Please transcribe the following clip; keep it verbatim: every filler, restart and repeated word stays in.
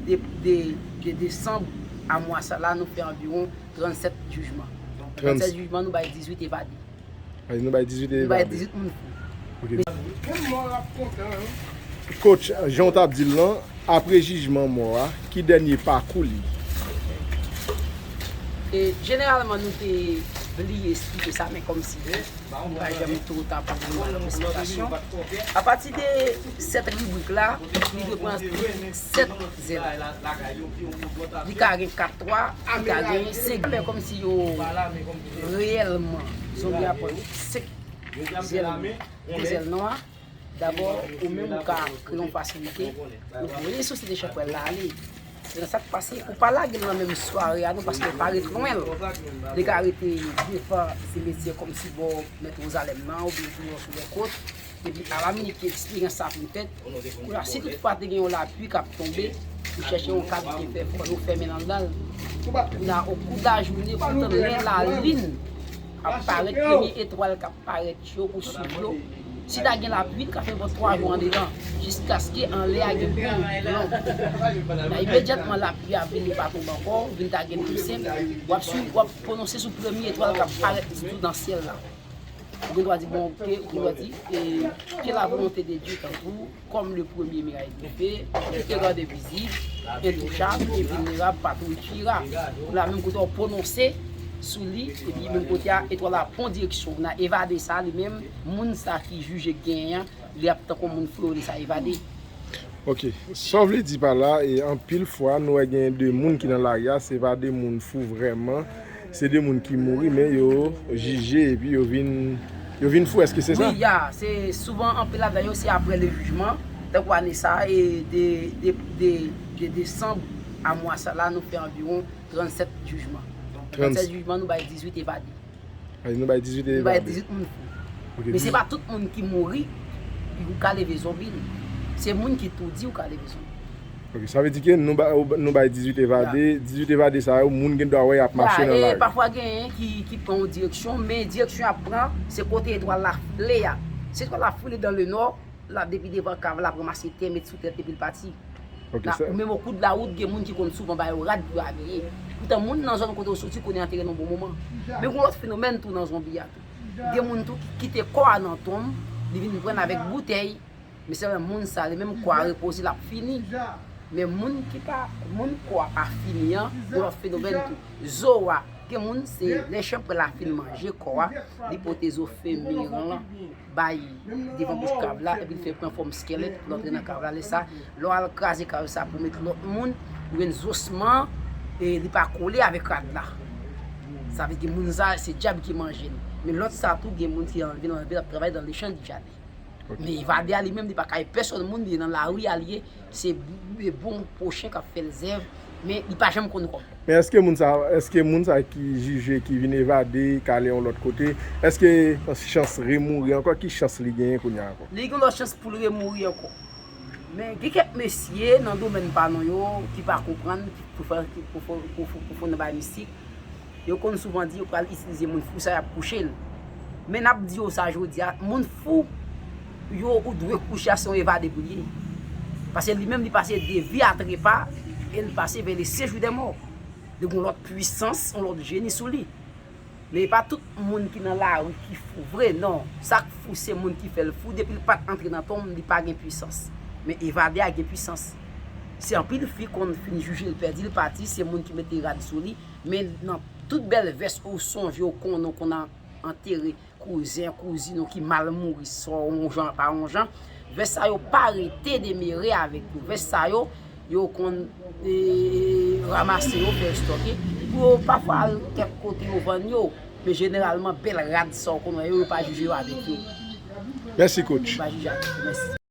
De, de, de desanm a mwa sa la, nou fè anviwon trannsèt jijman. Trannsèt jijman, nou bay dizuit evade. Ay, nou bay dizuit evade. Nou bay dizuit moun fou. Ok. Men, men mò l ap kontan, wi. Coach, jan w t ap di l lan, apre jijman mò a, ki dènye pakou li? E, jeneralman, nou te bliye esplike sa, men kòmsi nou pa janm twò ta pou nou al nan esplikasyon. Apati de sèt ribrik la, li te pran sèt zèl. Li ka gen kat twa, li ka gen senk. Men kòmsi yo reyèlman, zonbi a pran senk zèl, de zèl nwa. Dabò, ou menm ou ka kreye yon fasilite, ou voye sosyete chanpwèl la ale. Se nan sa k pase, ou pa lage l nan menm sware a non, paske l pa ret lwen. Li ka rete devan simetyè kòmsi bò Mèt Wozalèm nan, oubyen tou sou lè kot. Epi alaminit ki eksperyans sa ap fèt, kounye a, si toutfwa te gen yon lapli k ap tonbe, ou chèche yon kad pou te fè fò, yo fèmen anndan l. Kounye a, okou de lajounen, poutan lè lalin ap parèt, premye etwal k ap parèt yo, ou swiv yo. Si ta gen lapli, li ka fè bon twa jou andedan, jiskaske anlè a gen gwo blan. La, imedyatman lapli a vini, pa tonbe ankò, vin ta gen pli senp, w ap swiv, w ap pwononse sou premye etwal k ap parèt tou nan syèl la. Ou gen dwa di, bon, ke, ou gen dwa di, e, que la volonté de Dieu, tankou, comme le premier miracle de feu, qui te rende visible, intouchable, invulnérable, partout où tu iras. Ou la menm kote w pwononse sou li, epi menm kote a, etwal la pran direksyon. Nan evade sa, li menm, moun sa ki jije genyen an, li ap tankou moun fou, yo rele sa evade. Ok. Sa w vle di pa la, e anpil fwa, nou wè gen de moun ki nan lari a, se pa de moun fou vrèman, se de moun ki mouri, men yo jije epi yo vin, yo vin fou. Èske se sa? Wi, ya, se souvan anpil ladan yo, se apre le jijman, tankou ane sa, e de, de, de, de desanm a mwa sa la, nou fè anviwon trannsèt jijman. Trannsèt jijman, nou bay dizuit evade. Ay, nou bay dizuit evade. Nou bay dizuit moun fou. Ok, men se pa tout moun ki mouri, ou ka leve zonbi. Se moun ki toudi, ou ka leve zonbi. Ok, sa vle di ke nou ba-, nou bay dizuit evade, dizuit evade sa yo, moun gen dwa wè y ap mache nan lari. Ya, e pafwa genyen ki, ki pran yon direksyon, men direksyon y ap pran, se kote etwal la file a. Si etwal la file dans le nord, la, depi devan kav la, ap ranmase tè, met sou tèt, epi l pati. Ok, la, sa ou menm okou de lawout, gen moun ki konn souvan ba yo rad pou yo abiye. Poutan, moun nan zòn kote w soti konnen antere nan bon moman. Men gen yon lòt fenomèn tou nan zonbi a tou. Gen moun tou ki kite kò a nan tonm, li vin pran avèk boutèy, men sèlman moun sa, li menm kò a repoze, l ap fini. Men moun ki pa, moun kò a pa fini an, gen lòt fenomèn tou. Zo a, gen moun se lè chanpwèl la fin manje kò a, li pote zo femiran an bay devan bouch kav la, epi l fè pran fòm skèlèt pou l antre nan kav la. Lè sa, lè w al kraze kav sa pou met lòt moun, ou jwenn zosman, e li pa kole avèk rad la. Sa vle di moun sa, se dyab ki manje l. Men lòt sa tou, gen moun ki anlve l, anlve l, ap travay dans le champ du jardin. Ok. Men evade a li menm, li pa kay pèsòn moun, li nan lari a li ye, se b-, bon pwochen k ap fè l zèv, men li pa janm konn kòb. Men èske moun sa, èske moun sa ki jije, ki vin evade, k ale yon lòt kote, èske chans remouri ankò? Ki chans li genyen kounye a ankò? Li gen lòt chans pou l remouri ankò. Men gen kèk mesye nan domèn pa nou yo ki pa konprann, ki pou fè, ki pou fè, pou fè, pou fè nan bay mistik. Yo konn souvan di yo pral itilize moun fou sa, y ap kouche l. Men n ap di yo sa jodi a, moun fou yo ou dwe kouche a se yon evade pou l ye. Paske li menm li pase de vi a trepa e l pase vè le sejou dè mò. Li gen yon lòt pwisans, yon lòt jeni sou li. Men e pa tout moun ki nan lari ki fou vre, non. Sa k fou se moun ki fè l fou. Depi l pa t antre nan tonm, li pa gen pwisans. Men evade a gen pwisans. Se anpil fi konn fin jije l pèdi, l pati, se moun ki mete rad sou li. Men nan tout bèl vès ou sonje ou konnen ou konn an-, antere kouzen, kouzin ou ki mal mouri, swa yon jan, pa yon jan. Vès sa yo pa rete demere avèk yo. Vès sa yo, yo konn, e, ranmase yo, fè estòke. Pou yo pafwa al kèk kote yo vann yo. Men jeneralman, bèl rad sa w konn wè yo, yo pa jije yo avèk yo. Mèsi, coach. Yo pa jije avèk yo. Mèsi.